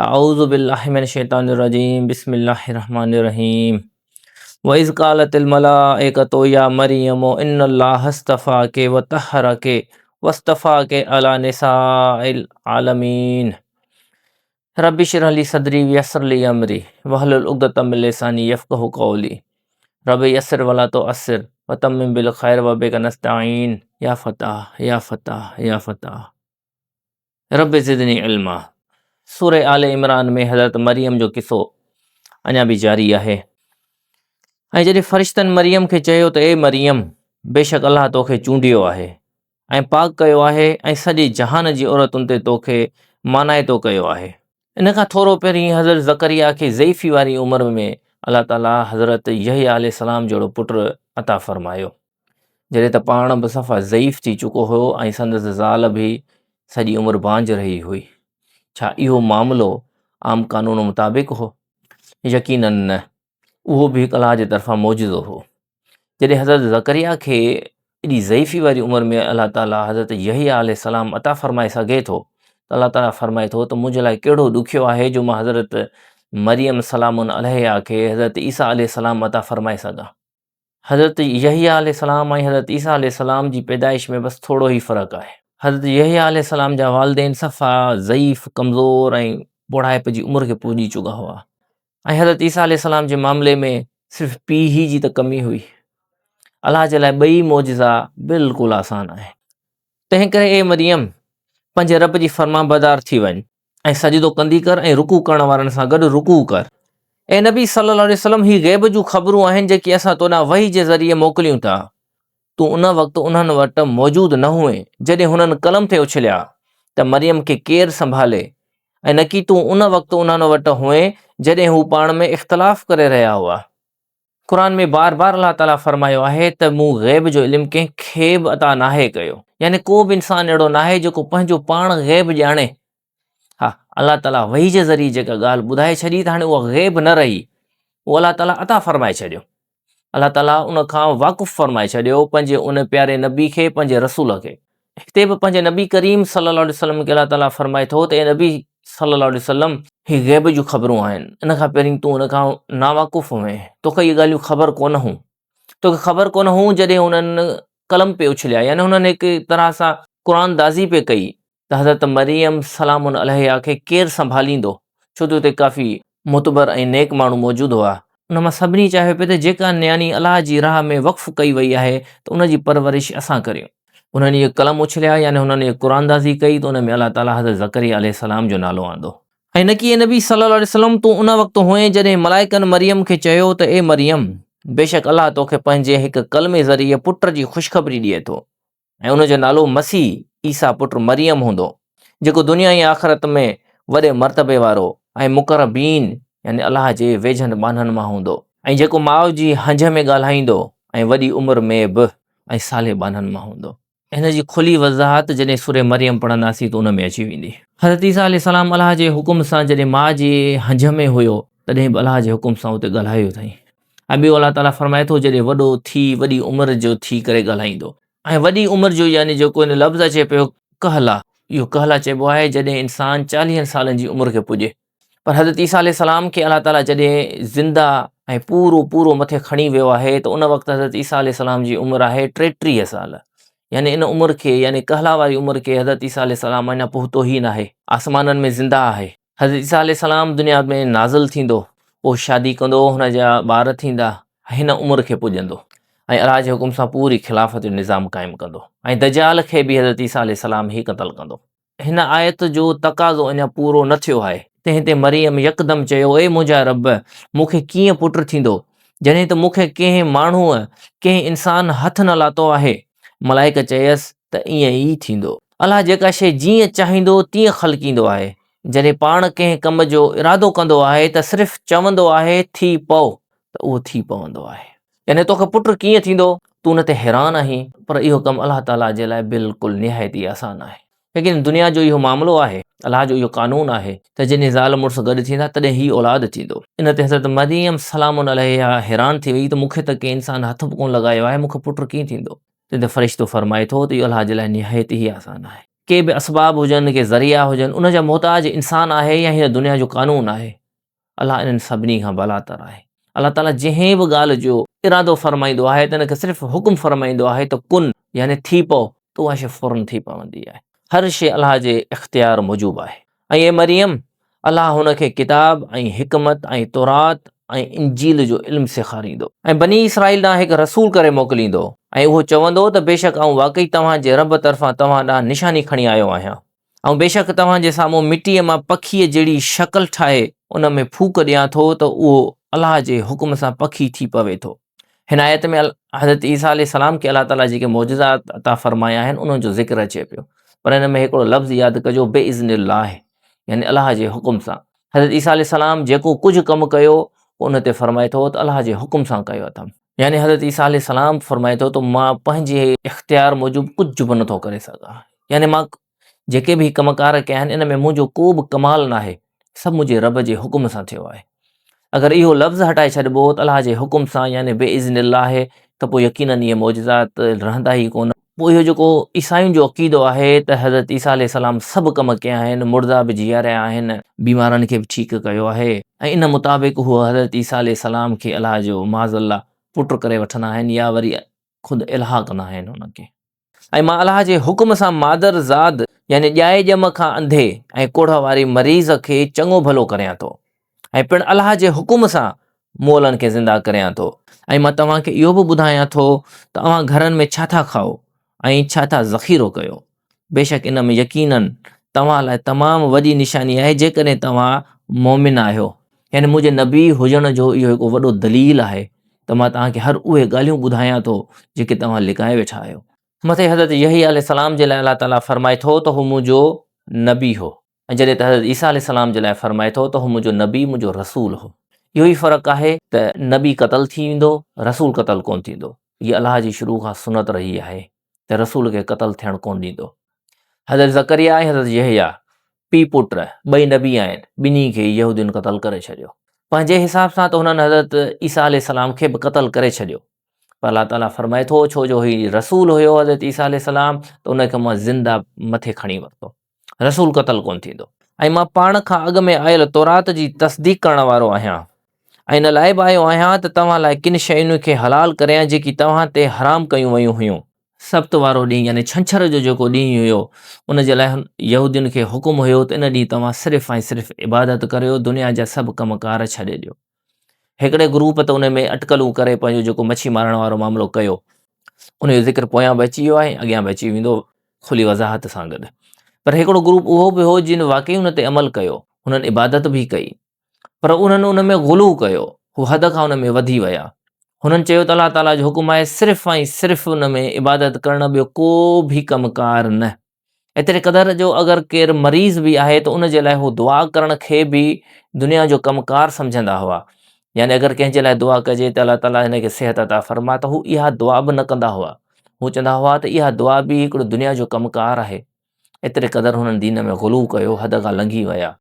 اعوذ بالله من الشيطان الرجيم بسم الله الرحمن الرحيم واذ قالت الملائكة يا مريم ان الله اصطفاك وطهرك واصطفاك على نساء العالمين رب اشرح لي صدري ويسر لي امري واحلل عقدة من لساني يفقهوا قولي رب يسر ولا تعسر وتمم بالخير وبك نستعين يا فتاح يا فتاح يا فتاح رب زدني علما سوره آل عمران ۾ حضرت مريم جو قصو اڃا به جاري آهي ۽ جڏهن فرشتن مريم کي چيو ته اي مريم بيشڪ الله توکي چونڊيو آهي ۽ پاڪ ڪيو آهي ۽ سڄي جهان جي عورتن تي توکي مانائتو ڪيو آهي. ان کان ٿورو پهرين حضرت زڪريا کي ضعيفي واري عمر ۾ الله تعالي حضرت يحيٰ عليه السلام جهڙو پٽ عطا فرمايو. جڏهن ته پاڻ به صفا ضعيف ٿي چڪو هيو ۽ سندس زال به سڄي عمر بانجهه رهي هئي. ڇا اهو معاملو عام قانون مطابق هو؟ يقيناً نه. اهو به هڪ الله جي طرفان معجزو هو. جڏهن حضرت زڪريا کي ايڏي ضعيفي واري عمر ۾ الله تعاليٰ حضرت يحيٰ عليه السلام عطا فرمائي سگهي ٿو ته الله تعاليٰ فرمائي ٿو ته منهنجي لاء ڪهڙو ڏکيو آهي جو مان حضرت مريم سلام عليها کي حضرت عيسيٰ عليه السلام عطا فرمائي سگهان. حضرت يحيٰ عليه السلام ۽ حضرت عيسيٰ عليه السلام جي پيدائش ۾ بس ٿورو ئي فرق آهي. حضرت يحيٰ عليه السلام جا والدين صفا ضعيف، ڪمزور ۽ پوڙهائپ جي عمر کي پهچي چڪا هئا ۽ حضرت عيسيٰ عليه السلام جي معاملي ۾ صرف پيء ئي جي ته ڪمي هئي. الله جي لاء ٻئي معجزا بلڪل آسان آهن. تنهنڪري اي مريم! پنهنجي رب جي فرمانبردار ٿي وڃ. ۽ سجدو ڪندي ڪر ۽ رڪوع ڪرڻ وارن سان گڏ رڪوع ڪر. اي نبي صلّي اللّٰه عليه وسلّم! هي غيب جون خبرون آهن جيڪي اسان تو ڏانهن وحي جي ذريعي موڪليون ٿا. تون ان وقت انهن وٽ موجود نه هئين جڏهن هنن قلم ٿي اڇليا ته مريم کي ڪير سنڀالي ۽ نڪي تون ان وقت انهن وٽ هئين جڏهن هو پاڻ ۾ اختلاف ڪري رهيا هئا. قرآن ۾ بار بار الله تعاليٰ فرمايو آهي ته مون غيب جو علم ڪنهن کي به عطا ناهي ڪيو يعني ڪو به انسان اهڙو ناهي جيڪو پنهنجو پاڻ غيب ڄاڻي. ها الله تعاليٰ وحي جي ذريعي جيڪا ڳالهه ٻڌائي ڇڏي ته هاڻي اها غيب نه رهي اهو الله تعاليٰ عطا فرمائي ڇڏيو. الله تعاليٰ ان کان واقف فرمائي ڇڏيو پنهنجي ان پياري نبي کي پنهنجي رسول کي. هتي به پنهنجي نبي ڪريم صلي الله عليه وسلم کي الله تعاليٰ فرمائي ٿو ته اي نبي صلي الله عليه وسلم! هي غيب جون خبرون آهن، ان کان پهرين تون ان کان ناواقف هئين، توکي اهي ڳالهيون خبر ڪونه هيون، توکي خبر ڪونه هيون جڏهن انهن قلم پئي اڇليا يعني انهن هڪ طرح سان قرآن دازي پئي ڪئي ته حضرت مريم سلام عليها کي ڪير سنڀاليندو، ڇو ته اتي ڪافي معتبر ۽ نيڪ ماڻهو موجود هئا. ان مان سڀني چاهيو پئي ته جيڪا نياڻي الله جي راهه ۾ وقف ڪئي وئي آهي ته ان جي پرورش اسان ڪريون. انهن اهي قلم اڇليا يعني هنن اهي قرآن اندازي ڪئي ته ان ۾ الله تعاليٰ حضرت زڪريا عليه السلام جو نالو آندو. ۽ نڪي اي نبي صلّي الله عليه وسلّم تون ان وقت هئين جڏهن ملائڪن مريم کي چيو ته اي مريم! بيشڪ الله توکي پنهنجي هڪ ڪلمي ذريعي پٽ جي خوشخبري ڏئي ٿو. ۽ ان جو نالو مسيح عيسيٰ پٽ مريم هوندو، جيڪو دنيا ۽ آخرت ۾ وڏي مرتبي وارو ۽ مقربين يعني الله جي ويجهن ٻانهن مان هوندو. ۽ جيڪو ماء جي هنج ۾ ڳالهائيندو ۽ وڏي عمر ۾ به ۽ صالح ٻانهن مان هوندو. هن جي کلي وضاحت جڏهن سورة مريم پڙهنداسين ته ان ۾ اچي ويندي. حضرت عيسيٰ عليه السلام الله جي حڪم سان جڏهن ماء جي هنج ۾ هيو تڏهن به الله جي حڪم سان اتي ڳالهايو اٿائين. ۽ ٻيو الله تعاليٰ فرمائي ٿو جڏهن وڏو ٿي وڏي عمر جو ٿي ڪري ڳالهائيندو. ۽ وڏي عمر جو يعني جيڪو هن لفظ اچي پيو ڪهلا اهو ڪهلا چئبو آهي جڏهن انسان چاليهن سالن جي عمر کي پڄي پر حضرت عيسيٰ عليه السلام کي الله تعاليٰ جڏهن زنده ۽ پورو پورو مٿي کڻي ويو آهي ته ان وقت حضرت عيسيٰ عليه السلام جي عمر آهي 33 سال يعني ان عمر کي يعني ڪهلا واري عمر کي حضرت عيسيٰ عليه السلام اڃا پهتو ئي ناهي آسمانن ۾ زنده آهي حضرت عيسيٰ عليه السلام دنيا ۾ نازل ٿيندو، پوء شادي ڪندو، هن جا ٻار ٿيندا، هن عمر کي پڄندو ۽ الله جي حڪم سان پوري خلافت جو نظام قائم ڪندو ۽ دجال کي به حضرت عيسيٰ عليه السلام ئي قتل ڪندو. هن آيت جو تقاضو اڃا پورو نه ٿيو آهي، تنهن تي مريم يڪدم چيو، اي منهنجا رب! مون کي ڪيئن پٽ ٿيندو، جڏهن ته مون کي ڪنهن ماڻهوء، ڪنهن انسان هٿ نه لاتو آهي؟ ملائڪ چيس ته ائين ئي ٿيندو. الله جيڪا شيء جيئن چاهيندو تيئن خلقيندو آهي. جڏهن پاڻ ڪنهن ڪم جو ارادو ڪندو آهي ته صرف چوندو آهي ٿي پئو ته اهو ٿي پوندو آهي. يعني توکي پٽ ڪيئن ٿيندو؟ تون ان تي حيران آهين پر اهو ڪم الله تعاليٰ جي لاء بلڪل نهايت ئي آسان آهي. ليڪن دنيا جو اهو معاملو آهي، الله جو اهو قانون آهي ته جڏهن زال مڙس گڏ ٿيندا تڏهن هي اولاد ٿيندو. ان تي حضرت مريم سلام عليها حيران ٿي وئي ته مون کي ته ڪنهن انسان هٿ به ڪونه لڳايو آهي، مون کي پٽ ڪيئن ٿيندو؟ تنهن تي فرشتو فرمائي ٿو ته اهو الله جي لاء نهايت ئي آسان آهي. ڪي به اسباب هجن، ڪي ذريعا هجن، ان جا محتاج انسان آهي يا هن دنيا جو قانون آهي؟ الله انهن سڀني کان بالاتر آهي. الله تعاليٰ جنهن به ڳالهه جو ارادو فرمائيندو آهي ته ان کي صرف حڪم فرمائيندو آهي ته ڪن يعني ٿي پئو ته اها شيء فوراً ٿي پوندي آهي. هر شيء الله جي اختيار موجب آهي. ۽ اي مريم! الله هن کي ڪتاب ۽ حڪمت ۽ تورات ۽ انجيل جو علم سيکاريندو. ۽ بني اسرائيل ڏانهن هڪ رسول ڪري موڪليندو، ۽ اهو چوندو ته بيشڪ آئون واقعي توهان جي رب طرفان توهان ڏانهن نشاني کڻي آيو آهيان. آئون بيشڪ توهان جي سامهون مٽيء مان پکيء جهڙي شڪل ٺاهي ان ۾ ڦوڪ ڏيان ٿو ته اهو الله جي حڪم سان پکي ٿي پوي ٿو. هن آيت ۾ حضرت عيسيٰ عليه السلام کي الله تعاليٰ جيڪي معجزات عطا فرمايا آهن انهن جو ذڪر اچي پيو پر هن ۾ هڪڙو لفظ ياد ڪجو باذن الله يعني الله جي حڪم سان حضرت عيسيٰ عليه السلام جيڪو ڪجهه ڪم ڪيو ان تي فرمائي ٿو ته الله جي حڪم سان ڪيو اٿم يعني حضرت عيسيٰ عليه السلام فرمائي ٿو ته مان پنهنجي اختيار موجب ڪجهه به نٿو ڪري سگهان يعني مان جيڪي به ڪم ڪار ڪيا آهن ان ۾ منهنجو ڪو به ڪمال ناهي سڀ منهنجي رب جي حڪم سان ٿيو آهي اگر اهو لفظ هٽائي ڇڏبو ته الله جي حڪم سان يعني باذن الله ته پوء يقينن اهي معجزات رهندا ئي ڪونه. پوء اهو جيڪو عيسائين جو عقيدو آهي ته حضرت عيسيٰ عليه السلام سڀ ڪم ڪيا آهن، مردا به جياريا آهن، بيمارن کي به ٺيڪ ڪيو آهي ۽ ان مطابق هو حضرت عيسيٰ عليه السلام کي الله جو معاذ الله پٽ ڪري وٺندا آهن يا وري خود الهه ڪندا آهن ان کي. ۽ مان الله جي حڪم سان مادر زاد يعني ڄائي ڄم کان انڌي ۽ ڪوڙهه واري مريض کي چڱو ڀلو ڪريان ٿو ۽ پڻ الله جي حڪم سان مئلن کي زنده ڪريان ٿو. ۽ مان توهان کي اهو به ٻڌايان ٿو ته اوهان گهرن ۾ ڇا ٿا کائو ۽ ڇا ٿا ذخيرو ڪيو. بيشڪ ان ۾ يقيناً توهان لاء تمام وڏي نشاني آهي جيڪڏهن توهان مؤمن آهيو. يعني منهنجي نبي هجڻ جو اهو هڪ وڏو دليل آهي ته مان توهان کي هر اهي ڳالهيون ٻڌايان ٿو جيڪي توهان لڪائي ويٺا آهيو. مٿي حضرت يحيٰ عليه السلام جي لاء الله تعاليٰ فرمائي ٿو ته هو منهنجو نبي هو ۽ جڏهن ته حضرت عيسيٰ عليه السلام جي لاء فرمائي ٿو ته هو منهنجو نبي منهنجو رسول هو. اهو ئي فرق آهي ته نبي قتل ٿي ويندو رسول قتل ڪونه ٿيندو. هيء الله جي شروع کان سنت رهي آهي ته رسول کي قتل ٿيڻ ڪونه ڏيندو. حضرت زڪريا ۽ حضرت يحيٰ پيء پٽ ٻئي نبي آهن، ٻنهي کي يهودين قتل ڪري ڇڏيو. پنهنجي حساب سان ته هنن حضرت عيسيٰ عليه السلام کي به قتل ڪري ڇڏيو، پر الله تعاليٰ فرمائي ٿو ڇو جو هي رسول هيو حضرت عيسيٰ عليه السلام ته ان کي مان زنده مٿي کڻي ورتو. رسول قتل ڪونه ٿيندو. ۽ مان پاڻ کان اڳ ۾ آيل تورات جي تصديق ڪرڻ وارو آهيان ۽ ان لاء به آيو آهيان ته توهان لاء ڪن شين کي حلال ڪريان جيڪي توهان تي حرام ڪيون ويون هيون. سبت وارو ڏينهن يعني ڇنڇر جو جيڪو ڏينهن هيو، ان جي لاء يهودين کي حڪم هيو ته ان ڏينهن توهان صرف ۽ صرف عبادت ڪريو، دنيا جا سڀ ڪم ڪار ڇڏي ڏيو. هڪڙي گروپ ته ان ۾ اٽڪلون ڪري پنهنجو جيڪو مڇي مارڻ وارو معاملو ڪيو، ان جو ذڪر پويان به اچي ويو آهي ۽ اڳيان به اچي ويندو کلي وضاحت سان گڏ. پر هڪڙو گروپ اهو به هو جن واقعي ان تي عمل ڪيو، هنن عبادت به ڪئي. پر انهن ان ۾ غلو ڪيو، هو حد کان ان ۾ وڌي ويا. هنن چيو ته الله تعاليٰ جو حڪم آهي صرف ۽ صرف ان ۾ عبادت ڪرڻ ٻيو ڪو به ڪم ڪار نه. ايتري قدر جو اگر ڪير مريض به آهي ته ان جي لاء هو دعا ڪرڻ کي به دنيا جو ڪم ڪار سمجهندا هئا. يعني اگر ڪنهن جي لاء دعا ڪجي ته الله تعاليٰ هن کي صحت عطا فرما ته هو اها دعا به نه ڪندا هئا. هو چوندا هئا ته اها دعا به هڪڙو دنيا جو ڪم ڪار آهي. ايتري قدر هنن دين ۾ غلو ڪيو، حد کان لنگهي ويا.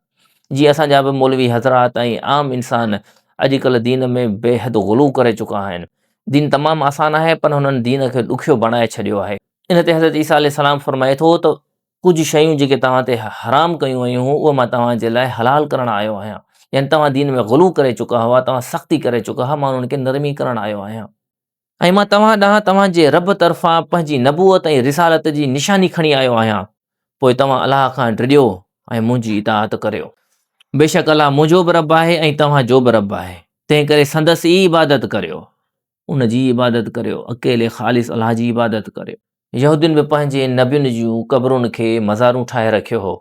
جيئن اسان جا به مولوي حضرات ۽ عام انسان اڄڪلهه دين ۾ بي حد غلو ڪري چڪا آهن. دين تمام آسان آهي پر هنن دين کي ڏکيو بڻائي ڇڏيو آهي. ان تي حضرت عيسيٰ عليه السلام فرمائي ٿو ته ڪجهه شيون جيڪي توهان تي حرام ڪيون ويون هيون اهي مان توهان جي لاء حلال ڪرڻ آيو آهيان. يعني توهان دين ۾ غلو ڪري چڪا هئا، توهان سختي ڪري چڪا هئا، مان انهن کي نرمي ڪرڻ آيو آهيان. ۽ مان توهان ڏانهن توهان جي رب طرفان پنهنجي نبوت ۽ رسالت جي نشاني کڻي آيو آهيان، پوء توهان الله کان ڊڄو ۽ منهنجي اطاعت ڪريو. بيشڪ الله منهنجو به رب آهي ۽ توهان جو به رب آهي، تنهنڪري سندس ئي عبادت ڪريو، ان جي ئي عبادت ڪريو، اڪيلي خالص الله جي عبادت ڪريو. يهودين به پنهنجي نبين جون قبرن کي مزارون ٺاهي رکيو هو.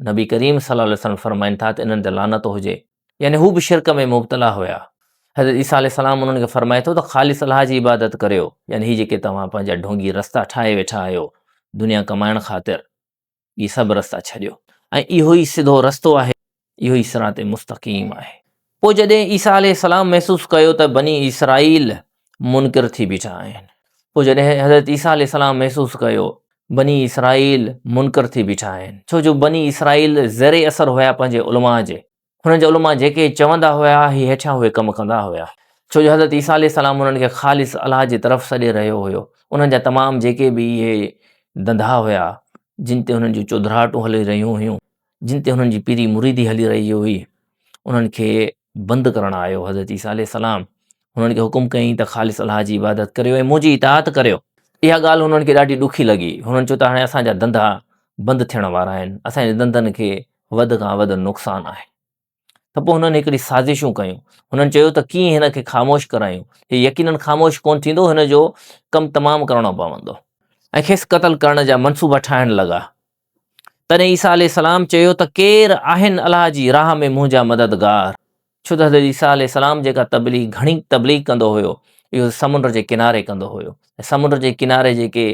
نبي ڪريم صلي الله عليه وسلم فرمائن ٿا ته انهن تي لعنت هجي. يعني هو به شرڪ ۾ مبتلا هيا. حضرت عيسيٰ عليه السلام انهن کي فرمائي ٿو ته خالص الله جي عبادت ڪريو، يعني هي جيڪي توهان پنهنجا ڍونگي رستا ٺاهي ويٺا آهيو دنيا ڪمائڻ خاطر، اهي سڀ رستا ڇڏيو ۽ اهو ئي سڌو رستو آهي، اهو ئي صراط مستقيم آهي. پوء جڏهن عيسيٰ عليه السلام محسوس ڪيو ته بني اسرائيل منڪر ٿي بيٺا آهن. پوء جڏهن حضرت عيسيٰ عليه السلام محسوس ڪيو بني اسرائيل منڪر ٿي بيٺا آهن، ڇو جو بني اسرائيل زير اثر هيا پنهنجي علماء جي، هنن جا علماء جيڪي چوندا هيا هي هيٺيان اهي ڪم ڪندا هيا. ڇو جو حضرت عيسيٰ عليه السلام انهن کي خالص الله جي طرف سڏي رهيو هيو. انهن جا تمام جيڪي به اهي ڌنڌا هيا، جن تي هنن جون چوڌراٽون هلي رهيون هيون، جن تي هنن جي پيري مريدي هلي رهي هئي، انهن کي بند ڪرڻ آيو حضرت عيسيٰ عليه السلام هنن کي حڪم ڪيائين ته خالص الله جي عبادت ڪريو ۽ منهنجي اطاعت ڪريو. اها ڳالهه هنن کي ڏاڍي ڏکي لڳي. هنن چيو ته هاڻي اسان جا ڌنڌا بند ٿيڻ وارا آهن، اسان جي ڌنڌن کي وڌ کان وڌ نقصان آهي. ته پوء هنن هڪڙي سازشون ڪيون. هنن چيو ته ڪيئن هن کي خاموش ڪرايون. هي يقينن خاموش ڪونه ٿيندو، هن جو ڪم تمام ڪرڻو پوندو. ۽ کيس قتل ڪرڻ جا منصوبا ٺاهڻ لڳا. تڏهن عيسيٰ عليه السلام چيو ته ڪير آهن الله جي راهه ۾ منهنجا مددگار؟ ڇو ته حضرت عيسيٰ عليه السلام جيڪا تبليغ گهڻي تبليغ ڪندو هيو، اهو سمنڊ جي ڪناري ڪندو هيو ۽ سمنڊ جي ڪناري جيڪي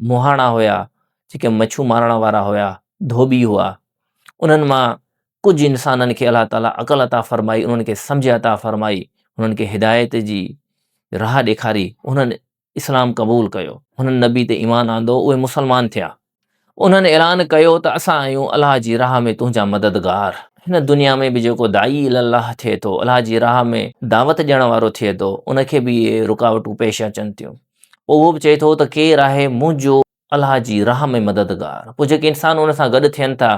مهاڻا هيا، جيڪي مڇيون مارڻ وارا هيا، ڌوٻي هئا، انهن مان ڪجهه انسانن کي الله تعاليٰ عقل عطا فرمائي، انهن کي سمجهه عطا فرمائي، انهن کي هدايت جي راهه ڏيکاري، انهن اسلام قبول ڪيو، انهن نبي تي ايمان آندو، اهي مسلمان ٿيا. انهن اعلان ڪيو ته اسان آهيون الله جي راهه ۾ تنهنجا مددگار. هن دنيا ۾ به جيڪو داعي الي الله ٿئي ٿو، الله جي راهه ۾ دعوت ڏيڻ وارو ٿئي ٿو، ان کي به اهي رڪاوٽون پيش اچن ٿيون. پوء اهو به چئي ٿو ته ڪير آهي منهنجو الله جي راهه ۾ مددگار. پوء جيڪي انسان ان سان گڏ ٿين ٿا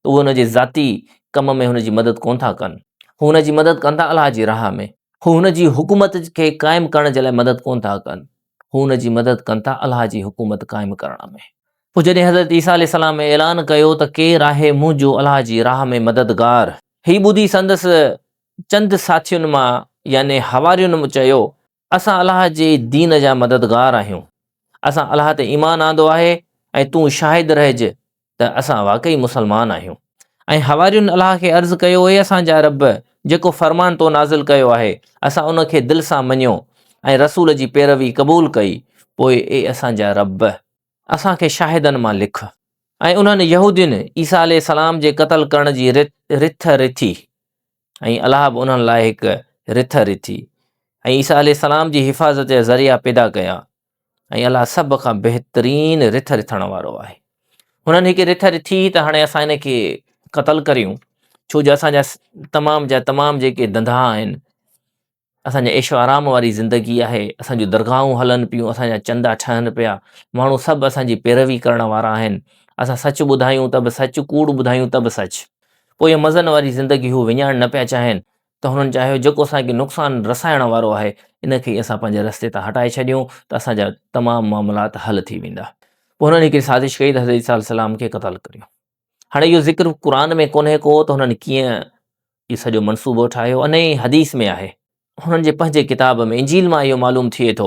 ته اهي ان جي ذاتي ڪم ۾ هن جي مدد ڪونه ٿا ڪن. هو هن جي مدد ڪن ٿا الله جي راهه ۾. هو هن جي حڪومت کي قائم ڪرڻ جي لاء مدد ڪونه ٿا ڪن. هو هن جي مدد ڪن ٿا الله جي حڪومت قائم ڪرڻ ۾. پوء جڏهن حضرت عيسيٰ عليه السلام اعلان ڪيو ته ڪير آهي منهنجو الله جي راهه ۾ مددگار؟ هي ٻڌي سندس چند ساٿين مان يعني حوارين چيو اسان الله جي دين جا مددگار آهيون، اسان الله تي ايمان آندو آهي ۽ تون شاهد رهج ته اسان واقعي مسلمان آهيون. ۽ حوارين الله کي عرض ڪيو اي اسان جا رب! جيڪو فرمان تو نازل ڪيو آهي، اسان ان کي دل سان مڃيو ۽ رسول جي پيروي قبول ڪئي، پوء اي اسان جا رب! اسان کي شاهدن مان لک. ۽ انهن يهودين عيسيٰ عليه السلام جي قتل ڪرڻ جي رٿ رٿي ۽ الله به انهن لاء هڪ رٿ رٿي ۽ عيسيٰ عليه السلام جي حفاظت جا ذريعا پيدا ڪيا ۽ الله سڀ کان بهترين رٿ رٿڻ وارو آهي. هنن هڪ رٿ رٿي ته هاڻي اسان هن کي قتل ڪريون ڇو جو اسان جا تمام جا تمام جيڪي ڌنڌا آهن اسان جي عيش و آرام واري زندگي آهي، اسان جون درگاهون هلن پيون، اسان جا چندا ٺهن پيا، ماڻهو سڀ اسان جي پيروي ڪرڻ وارا آهن، اسان سچ ٻڌايون ته به سچ، ڪوڙ ٻڌايون ته به سچ. پوء اها مزن واري زندگي هو وڃائڻ نه پيا چاهين ته هنن چاهيو جيڪو اسان کي نقصان رسائڻ وارو آهي، ان کي ئي اسان پنهنجي رستي تان هٽائي ڇڏيون ته اسان جا تمام معاملات حل ٿي ويندا. پوء هنن هڪڙي سازش ڪئي ته حضرت عيسيٰ عليه السلام کي قتل ڪريون. هاڻي اهو ذڪر قرآن ۾ ڪونهي ڪو ته هنن ڪيئن اهو سڄو منصوبو ٺاهيو ۽ نه ئي حديث ۾ آهي. هنن جي پنهنجي ڪتاب ۾ انجيل مان اهو معلوم ٿئي ٿو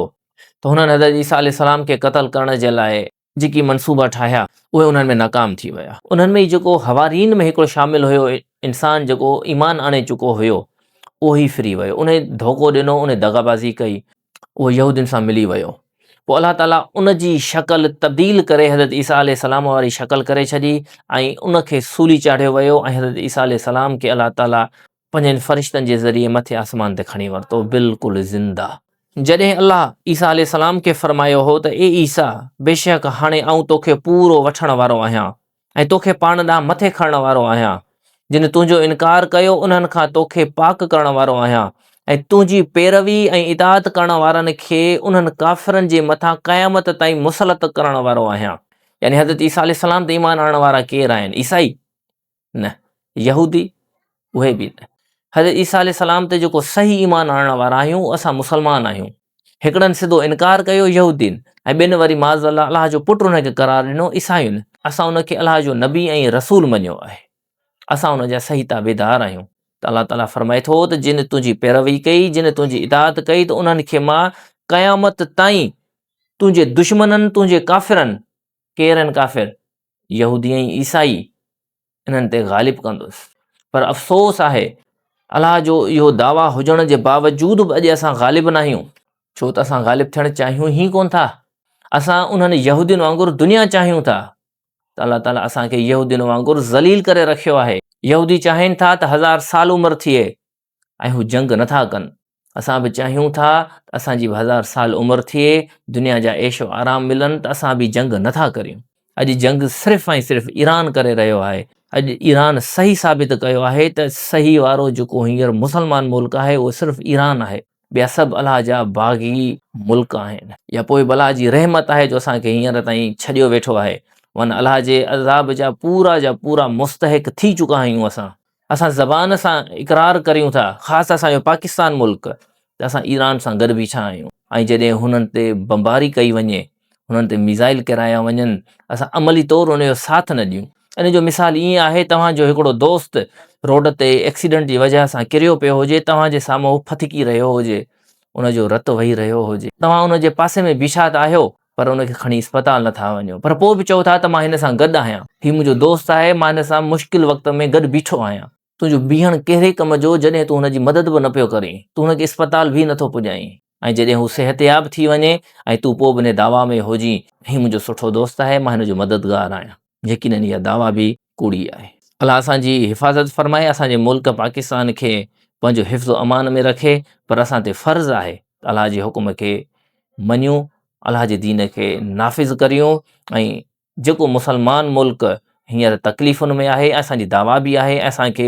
ته هنن حضرت عيسيٰ عليه السلام کي قتل ڪرڻ جي لاء جيڪي منصوبا ٺاهيا اهي انهن ۾ ناڪام ٿي ويا. انهن ۾ ئي جيڪو حوارين ۾ هڪڙو شامل هيو انسان جيڪو ايمان آڻي چڪو هيو اهو ئي ڦري ويو. انهي ڌوڪو ڏنو، انهي دغابازي ڪئي. اهو يهودين سان ملي ويو. پوء الله تعاليٰ ان جي شڪل تبديل ڪري حضرت عيسيٰ عليه السلام واري شڪل ڪري ڇڏي ۽ ان کي سولي چاڙهيو ويو ۽ حضرت عيسيٰ عليه السلام کي الله تعاليٰ پنهنجن فرشتن جي ذريعي مٿي آسمان تي کڻي ورتو بلڪل زنده. جڏهن الله عيسيٰ عليه السلام کي فرمايو هو ته اي عيسيٰ! بيشڪ هاڻي آئون توکي پورو وٺڻ وارو آهيان ۽ توکي پاڻ ڏانهن مٿي کڻڻ وارو آهيان. جن تنهنجو انڪار ڪيو، انهن کان توکي پاڪ ڪرڻ وارو آهيان ۽ تنهنجي پيروي ۽ اطاعت ڪرڻ وارن کي انهن ڪافرن جي مٿان قيامت تائين مسلط ڪرڻ وارو آهيان. يعني حضرت عيسيٰ عليه السلام تي ايمان آڻڻ وارا ڪير آهن؟ عيسائي؟ نه. يهودي؟ اهي به نه. حضرت عيسيٰ عليه السلام تي جيڪو صحيح ايمان آڻڻ وارا آهيون، اسان مسلمان آهيون. هڪڙن سڌو انڪار ڪيو، يهودين، ۽ ٻين وري معاذ الله الله جو پٽ ان کي قرار ڏنو، عيسائين. اسان ان کي الله جو نبي ۽ رسول مڃيو آهي. اسان ان جا صحيح تابعدار آهيون. ته الله تعاليٰ فرمائي ٿو ته جن تنهنجي پيروي ڪئي، جن تنهنجي اطاعت ڪئي ته انهن کي مان قيامت تائين تنهنجي دشمنن، تنهنجي ڪافرن، ڪير آهن ڪافر؟ يهودي ۽ عيسائي، انهن تي غالب ڪندس. پر افسوس آهي الله جو اهو دعويٰ هجڻ جي باوجود به اڄ اسان غالب ناهيون، ڇو ته اسان غالب ٿيڻ چاهيون ئي ڪونه ٿا. اسان انهن يهودين وانگر دنيا چاهيون ٿا ته الله تعاليٰ اسان کي يهودين وانگر ذليل ڪري رکيو آهي. يهودي چاهين ٿا ته هزار سال عمر ٿئي ۽ هو جنگ نه ٿا ڪن. اسان به چاهيون ٿا ته اسان جي به هزار سال عمر ٿئي، دنيا جا عيش و آرام ملن ته اسان به جنگ نه ٿا ڪريون. اڄ جنگ صرف ۽ صرف ايران ڪري رهيو آهي. اڄ ايران صحيح ثابت ڪيو آهي ته صحيح وارو جيڪو هينئر مسلمان ملڪ آهي اهو صرف ايران آهي. ٻيا سڀ الله جا باغي ملڪ آهن. يا پوء به الله جي رحمت آهي جو اسان کي هينئر تائين ڇڏيو ويٺو آهي. ورنه الله جي عذاب جا پورا جا پورا مستحق ٿي چڪا آهيون اسان. اسان زبان سان اقرار ڪريون ٿا، خاص اسان جو پاڪستان ملڪ، ته اسان ايران سان گڏ بيٺا آهيون ۽ جڏهن هنن تي بمباري ڪئي وڃي، هنن تي ميزائل ڪيرايا وڃن، اسان عملي طور ان جو ساٿ نه ڏيون. ان جو مثال ائين آهي توهان جو هڪڙو دوست روڊ تي ايڪسيڊنٽ جي وجهه سان ڪريو پيو هجي، توهان جي سامهون هو ڦٿڪي رهيو هجي، ان جو رت وهي رهيو هجي، توهان ان جي پاسي ۾ بيٺا ته آهيو پر ان کي کڻي اسپتال نه ٿا وڃو، پر پوء به چئو ٿا ته مان هن سان گڏ آهيان، هي منهنجو دوست آهي، مان هن سان مشڪل وقت ۾ گڏ بيٺو آهيان. تنهنجو بيهڻ ڪهڙي ڪم جو جڏهن تون هن جي مدد به نه پيو ڪرين، تون هن کي اسپتال به نه ٿو پڄائين ۽ جڏهن هو صحتياب ٿي وڃي ۽ تون پوء به انهي دعويٰ ۾ هجين، هي منهنجو سٺو دوست آهي، مان هن جو مددگار آهيان. يقينن اها دعويٰ به ڪوڙي آهي. الله اسان جي حفاظت فرمائي، اسان جي ملڪ پاڪستان کي پنهنجو حفظ و امان ۾ رکي، پر اسان تي فرض آهي ته الله جي حڪم کي مڃيون، الله جي دين کي نافذ ڪريون ۽ جيڪو مسلمان ملڪ هينئر تڪليفن ۾ آهي ۽ اسان جي دعويٰ به آهي ۽ اسان کي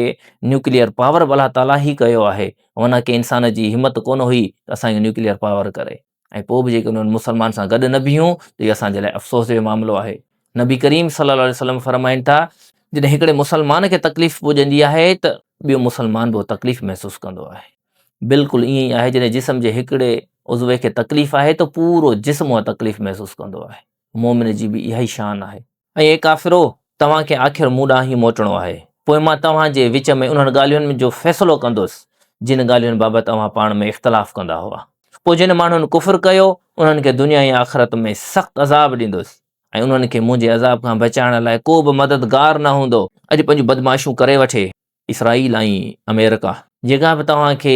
نيوڪليئر پاور به الله تعاليٰ ئي ڪيو آهي ورنه ڪنهن انسان جي همت ڪونه هئي ته اسان کي نيوڪليئر پاور ڪري ۽ پوء به جيڪڏهن انهن مسلمان سان گڏ نه بيهون ته اهو اسان جي لاء افسوس جو معاملو آهي. نبي ڪريم صلي الله عليه وسلم فرمائن ٿا جڏهن هڪڙي مسلمان کي تڪليف پڄندي آهي ته ٻيو مسلمان به اها تڪليف محسوس ڪندو آهي. بلڪل ائين ئي آهي جڏهن جسم جي هڪڙي عضوي کي تڪليف آهي ته پورو جسم اها تڪليف محسوس ڪندو آهي. مؤمن جي به اها ئي شان آهي. ۽ اي ڪافرو! توهان کي آخر مون ڏانهن ئي موٽڻو آهي، پوء مان توهان جي وچ ۾ انهن ڳالهين جو فيصلو ڪندس، جن ڳالهين بابت اوهان پاڻ ۾ اختلاف ڪندا هئا. پوء جن ماڻهن ڪفر ڪيو، انهن کي دنيا ۽ آخرت ۾ سخت عذاب ڏيندس، ۽ انهن کي منهنجي عذاب کان بچائڻ لاء ڪو به مددگار نه هوندو. اڄ پنهنجون بدمعاشيون ڪري وٺي اسرائيل ۽ آمريڪا. جيڪا به توهان کي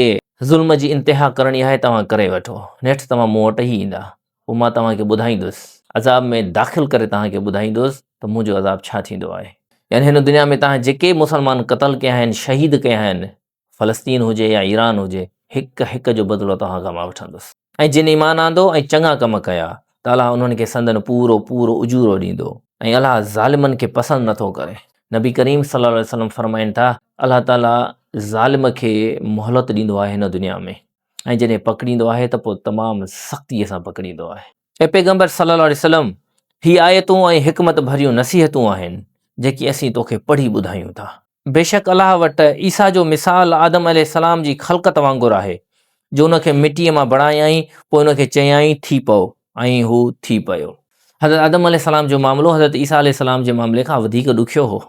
ظلم جي انتها ڪرڻي آهي توهان ڪري وٺو، نيٺ توهان مون وٽ ئي ايندا، پوء مان توهان کي ٻڌائيندس، عذاب ۾ داخل ڪري توهان کي ٻڌائيندس ته منهنجو عذاب ڇا ٿيندو آهي. يعني هن دنيا ۾ توهان جيڪي مسلمان قتل ڪيا آهن، شهيد ڪيا آهن، فلسطين هجي يا ايران هجي، هڪ هڪ جو بدلو توهان کان مان وٺندس. ۽ جن ايمان آندو ۽ چڱا ڪم ڪيا ته الله انهن کي سندن پورو پورو اجورو ڏيندو ۽ الله ظالمن کي پسند نٿو ڪري. نبي ڪريم صلي الله عليه وسلم فرمائن ٿا، الله تعالي ظالم کي مهلت ڏيندو آهي هن دنيا ۾ ۽ جڏهن پڪڙيندو آهي ته پوء تمام سختيء سان پڪڙيندو آهي. اي پيغمبر صلي الله عليه وسلم! هي آيتون ۽ حڪمت ڀريون نصيحتون آهن، جيڪي اسين توکي پڙهي ٻڌايون ٿا. بيشڪ الله وٽ عيسيٰ جو مثال آدم عليه السلام جي خلقت وانگر آهي، جو ان کي مٽيء مان بڻايائين، پوء ان کي چيائين، ٿي پئو، ۽ هو ٿي پيو. حضرت آدم عليه السلام جو معاملو حضرت عيسيٰ عليه السلام جي معاملي کان وڌيڪ ڏکيو هو.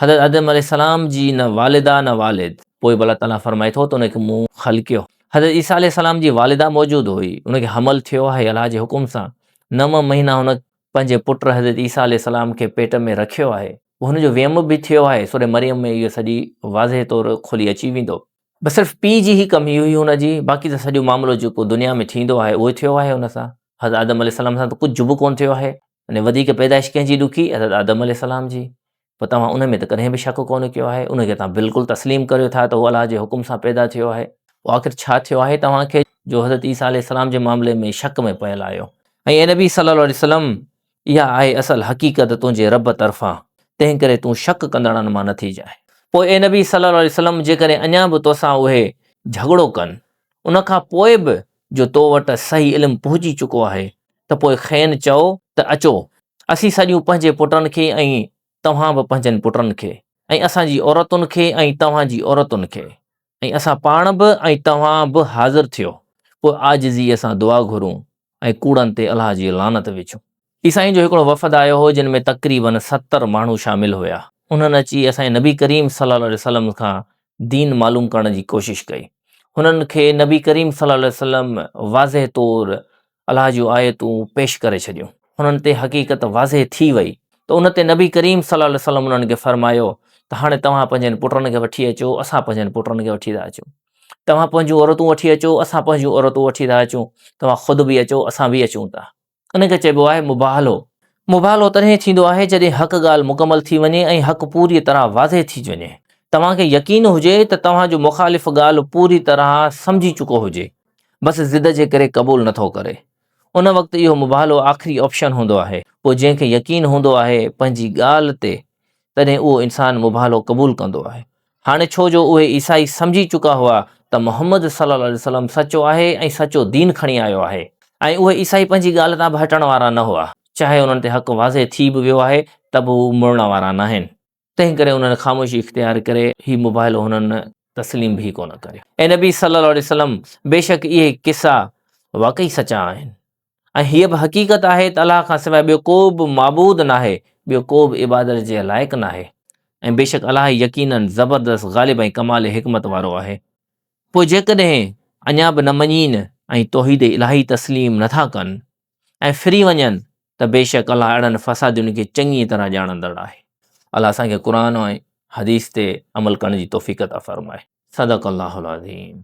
حضرت آدم عليه السلام جي نه والده نه والد. پوء به الله تعاليٰ فرمائي ٿو ته ان کي مون خلقيو. حضرت عيسيٰ عليه السلام جي والده موجود هئي، ان کي حمل ٿيو آهي الله جي حڪم سان. نو مهينا هن پنهنجي پٽ حضرت عيسيٰ عليه السلام کي پيٽ ۾ رکيو آهي. هن جو ويم به ٿيو آهي، سورة مريم ۾ اهو سڄي واضح طور کلي اچي ويندو. بس صرف پيء جي ئي ڪمي هئي هن جي، باقي ته سڄو معاملو جيڪو دنيا ۾ ٿيندو آهي اهو ٿيو آهي هن سان. حضرت آدم عليه السلام سان ته ڪجهه به ڪونه ٿيو آهي. يعني وڌيڪ پيدائش ڪنهن جي ڏکي؟ حضرت آدم عليه السلام جي. پوء توهان ان ۾ ته ڪڏهن به شڪ ڪونه ڪيو آهي، ان کي توهان بلڪل تسليم ڪريو ٿا ته هو الله جي حڪم سان پيدا ٿيو آهي. پوء آخر ڇا ٿيو آهي توهان کي جو حضرت عيسيٰ عليه السلام جي معاملي ۾ شڪ ۾ پيل آهيو؟ ۽ اي نبي صلّي الله عليه وسلّم! اها آهي اصل حقيقت تنهنجي رب طرفان، تنهن ڪري تون شڪ ڪندڙن مان نه ٿيجانء. پوء اي نبي صلّي الله عليه وسلّم! جيڪڏهن اڃا به توسان اهي جهڳڙو ڪن، ان کان پوء به جو تو وٽ صحيح علم پهچي چڪو آهي ته پوء کين چئو ته اچو! اسين سڏيون پنهنجي پٽن کي ۽ توهان به پنهنجن پٽن کي ۽ اسان جي عورتن کي ۽ توهان جي عورتن کي ۽ اسان پاڻ به ۽ توهان به حاضر ٿيو، پوء عاجزيء سان دعا گهرون ۽ ڪوڙن تي الله جي لعنت وجهون. عيسائين جو هڪڙو وفد آيو هو جن ۾ تقريباً 70 ماڻهو شامل هيا. انهن اچي اسان جي نبي ڪريم صلي الله عليه وسلم کان دين معلوم ڪرڻ جي ڪوشش ڪئي. هنن کي نبي ڪريم صلي الله عليه وسلم واضح طور الله جون آيتون پيش ڪري ڇڏيون. هنن تي حقيقت واضح ٿي وئي ته ان تي نبي ڪريم صلي الله عليه وسلم انهن کي فرمايو ته هاڻي توهان پنهنجن پٽن کي وٺي اچو اسان پنهنجن پٽن کي وٺي ٿا اچون. توهان پنهنجون عورتون وٺي اچو اسان پنهنجون عورتون وٺي ٿا اچون. توهان خود به اچو اسان به اچون ٿا. ان کي چئبو آهي مباهلو. مباهلو تڏهن ٿيندو آهي جڏهن حق ڳالهه مڪمل ٿي وڃي ۽ حق پوريء طرح واضح ٿي وڃي. توهان کي يقين هجي ته توهان جو مخالف ڳالهه پوري طرح سمجهي چڪو هجي، بس ضد جي ڪري قبول نٿو ڪري. ان وقت اهو مباهلو آخري آپشن هوندو آهي. پوء جنهن کي يقين هوندو آهي پنهنجي ڳالهه تي تڏهن اهو انسان مباهلو قبول ڪندو آهي. هاڻي ڇو جو اهي عيسائي سمجهي چڪا هئا ته محمد صلي الله عليه وسلم سچو آهي ۽ سچو دين کڻي آيو آهي ۽ اهي عيسائي پنهنجي ڳالهه تان به هٽڻ وارا نه هئا. چاهي انهن تي حق واضح ٿي به ويو آهي ته به هو مڙڻ وارا ناهن. تنهن ڪري انهن خاموشي اختيار ڪري هي مباهلو هنن تسليم به ڪونه ڪريو. اي نبي صلّي الله عليه وسلّم! بيشڪ اهي قصا واقعي سچا آهن ۽ هيء به حقيقت آهي ته الله کان سواء ٻيو ڪو به معبود ناهي، ٻيو ڪو به عبادت جي لائق ناهي ۽ بيشڪ الله ئي يقيناً زبردست، غالب ۽ ڪمال حڪمت وارو آهي. پوء جيڪڏهن اڃا به نه مڃين ۽ توحيد الاهي تسليم نه ٿا ڪن ۽ ڦري وڃن ته بيشڪ الله اهڙن فسادين کي چڱيء طرح ڄاڻندڙ آهي. الله اسان کي قرآن ۽ حديث تي عمل ڪرڻ جي توفيق عطا فرمائي. صدق الله العظيم.